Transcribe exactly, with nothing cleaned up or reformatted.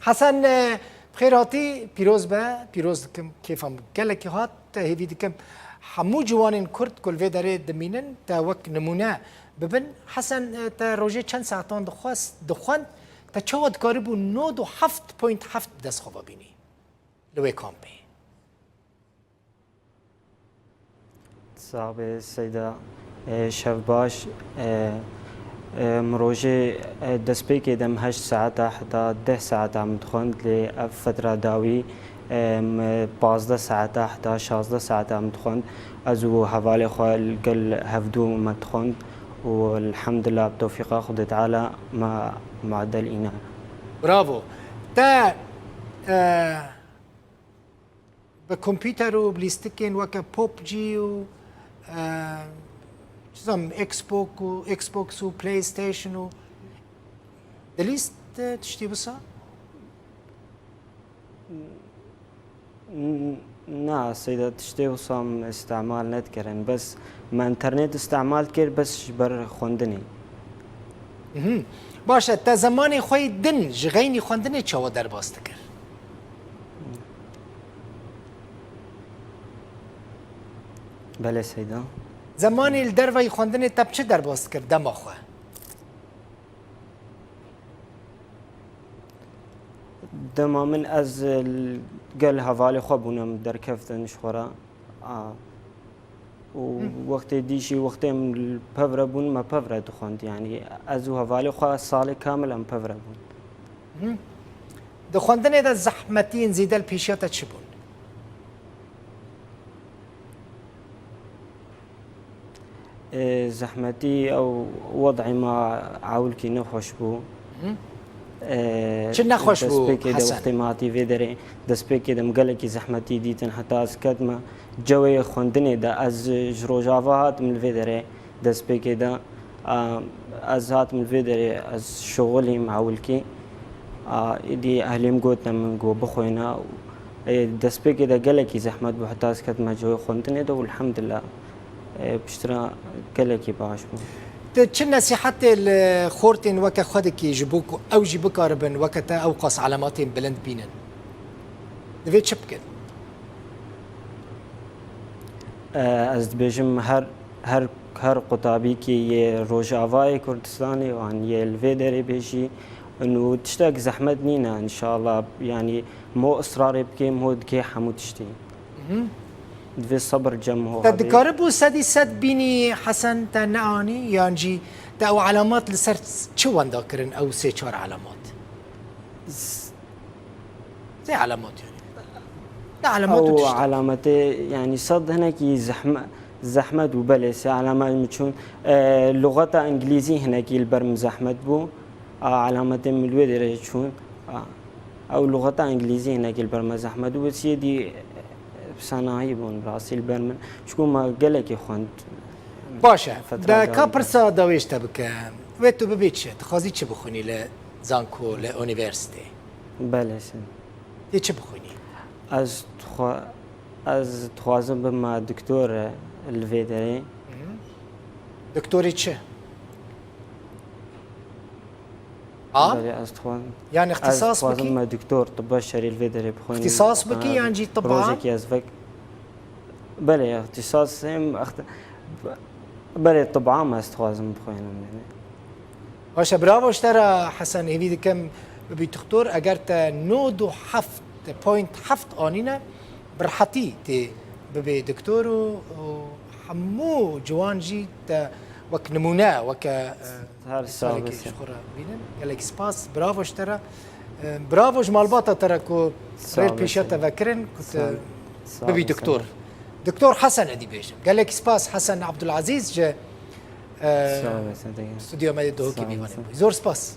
Hesen, e, bi xêr hatî, pîroz be, pîroz dikim, kêfa min gelekî hat, te hêvî dikim hemû ciwanên Kurd ku li vê derê dimînin, te wek nimûne bibin. Hesen, e, te rojê çend saetan dixwest, dixwend, te çawa dikaribû nod û heft point heft bi dest xwe ve bînî li wê kampê? Sax be Seyda, e, şev baş. E, e, min rojê, e, destpêkê de min heşt saeta heta deh saeta min dixwend, lê ev fetra dawî, e, min pazdeh saeta heta şazdeh saeta min dixwend. Ez û hevalê xwe li gel hevdû me dixwend û elhemdulillah bi tewfîqa Xwedê Teala me muedel îna. Bravo. Te, e, bi kompûter û bi lîstikên weke PUBG û, e, çi zanim, Xbox û, Xbox û PlayStation û dilîst, e, tiştî wisa? N-, na, Seyda, tiştê wisa min îstemal nedikirin. Bes me înternet îstemal dikir, bes ji ber xwendinê. Mhm. Baş e, te zemanê xwe yê din ji xeynî xwendinê çawa derbas dikir? Belê Seyda. Zemanê li derveyî xwendinê te bi çi derbas dikir dema xwe? Dema min ez, e, li gel hevalê xwe bûne, min derkeftin ji xwe re. A, û wextê dî jî wextê em li pevre bûn, me pevre dixwend. Yanî ez û hevalê xwe salê kamil em pevre bûn. Di xwendinê de zehmetiyên zêde li pêşiya te çi bûn? Ê, zehmetî ew wed'ê me ewilkî nexweş bû. Ê, Çi nexweş bû, destpêkê de Hesen? Wextê me hatî vê derê, destpêkê de min gelekî zehmetî dîtin, heta ez ketime cewê xwendinê de. Ez ji Rojava hatim li vê derê destpêkê de. A, ez hatim li vê derê, ez şixulîm ewilkî. A, îdî ehlê min gotin min, got bixwîne. Ê, destpêkê de gelekî zehmet bû, heta ez ketime cewê xwendinê de û elhemdulillah, ê, piştre gelekî baş bû. Tu çi nesîhetê li xortên weke xwe dikî ji bo ku ew jî bikaribin weke te ew qas elematên bilind bînin? Divê çi bikin? Ê, ez dibêjim her, her, her qutabîkî yê Rojavayê Kurdistanê wan yê li vê derê bê jî, û tiştek zehmet nîne, înşallah, yanî mo israrê bikê, mo dikê hemû tiştî. Divê sebir cem ho. Te dikaribû sedî sed bînî Hesen te neanî, yan jî te ew elemat li ser çi wenda kirin, ew sê çar elemat? Sê elemat yani. Ne elemat û tiştek. Ew elemetê, yanî sed hinekî zehme-, zehmet bû, belê, sê elemet min çûn. E, luxeta îngilîzî hinekî li ber min zehmet bû. A, elemetê min li wê derê çûn. A, ew luxeta îngilîzî hinekî li ber me zehmet bû. Siyê dî, e, senahî bûn, rastî li ber min. Çiku me gelekî xwend. Baş e. De ka pirsa dawêj te bike. Wê tu bibî çi? Dixwazî çi bixwînî li zanko, li unîversîtê? Belê, sê. Tê çi bixwînî? Ez dixwa-, ez dixwazim bibime doktor li vê derê. Doktorê çi? A? Belê, ez dixwazim. Yani ixtisas bikî? Ez dixwazim me doktor, tibba şerî li vê derê bixwînim. İxtisas bikî yan jî tibba? Rojekî ez vek. Belê, îxtisas hem ixti-, belê, tibba me ez dixwazim bixwînim, yani. Baş e, bravo ji te re Hesen, hêvî dikim bibî doktor. Eger te nod û heft point heft anîne, bi rehetî tê bibê doktor û, û hemû ciwan jî te wek nimûne, weke, e, Her sağ misalekî olasın. Ji xwe re bînin. Gelek spas, bravo ji te re. E, bravo ji malbata te re ku rê pêşiya te vekirin, ku te bibî doktor. Doktor Hesen edî bêjim. Gelek spas Hesen Abdulaziz ji, e, stûdyoya me dê Duhokê mêvanê bû. Zor spas.